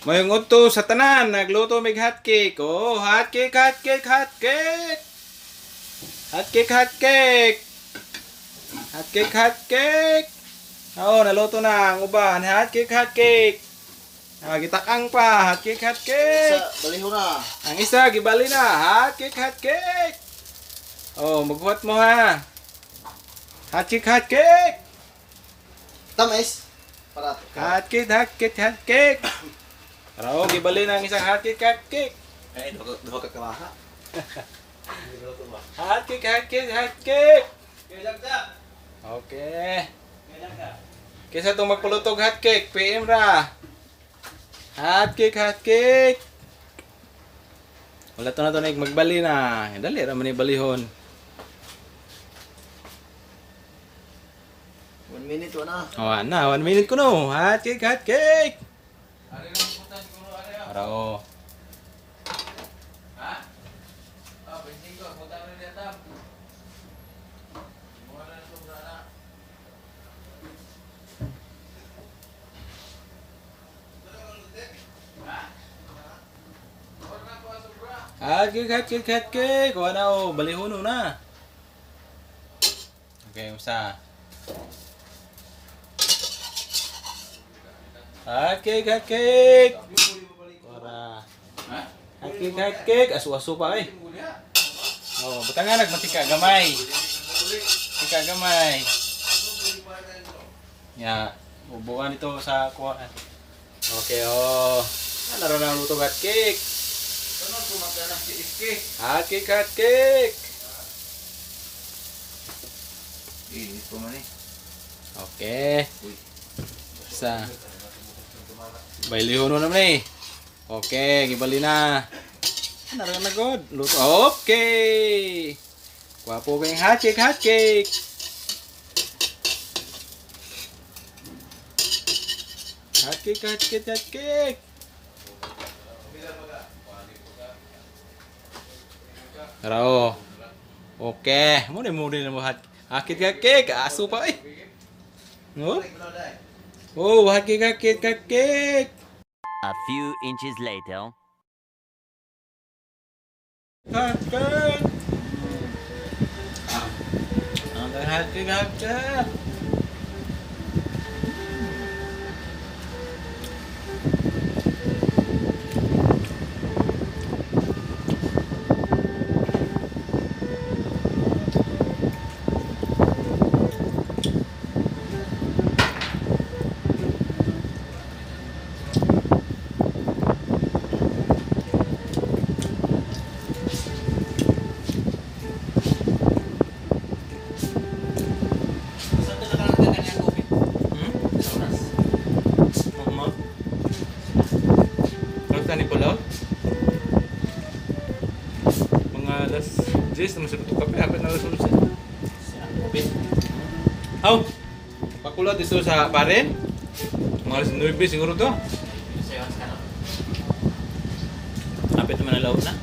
Mayong udto sa tanan, nagluto mig hotcake. Oh, hotcake, hotcake, hotcake. Hotcake, hotcake. Hotcake, hotcake. Oh, naluto na ang uban. Hotcake, hotcake. Ah, gitakang pa. Hotcake, hotcake. Sa baliho na. Ang isa, gibali na. Hotcake, hotcake. Oh, maghuwat mo ha. Hotcake, hotcake. Tamis. Para. Hotcake, hotcake, hotcake. Tara, oh, gibali na ang isang hotcake, hotcake. Eh, duha ka kamaha. Hotcake, hotcake, hotcake. Okay. Kaysa itong magpulutog hotcake, PM ra. Hotcake, hotcake. Wala to na to na magbali na. Dali ra man ni balihon. 1 minute wala. Oh, na, 1 minute ko no. Hotcake, hotcake. Para oh. Hotcake, hotcake, hotcake. Kuha na oh, balihon na. Okay, usa. Hotcake, hotcake. Para. Hotcake, hotcake. Asu-asu pa eh. Oh, buta nga nagmatika gamay. Tika gamay. Ya, ubuan ito sa kuhaan. Okay, oh. Ah, laro na ang luto hotcake. Hotcake, hotcake. Init pa man eh. Okay. Sa Bailihon naman eh. Okay, gibali na. Naro na god. Luto. Okay. Gwapo kayong hotcake, hotcake. Hotcake, hotcake, hotcake. Tara oh. Okay. Muna muna na mo hot hotcake, hotcake. Aso pa eh. No? Oh, hotcake, hotcake, hotcake. A few inches later. Hotcake. Ang hotcake, hotcake. Saan ka nakalagay ng tubig? Hmm? Sa oras. Mama. Kamusta ni Pulaw? Mga alas 10 naman sa kape, hapit na alas 11. Sa tubig. Aw! Pakulot ito sa paren. Mga alas 9 siguro to. Sa oras ka na. Hapit naman na laot na.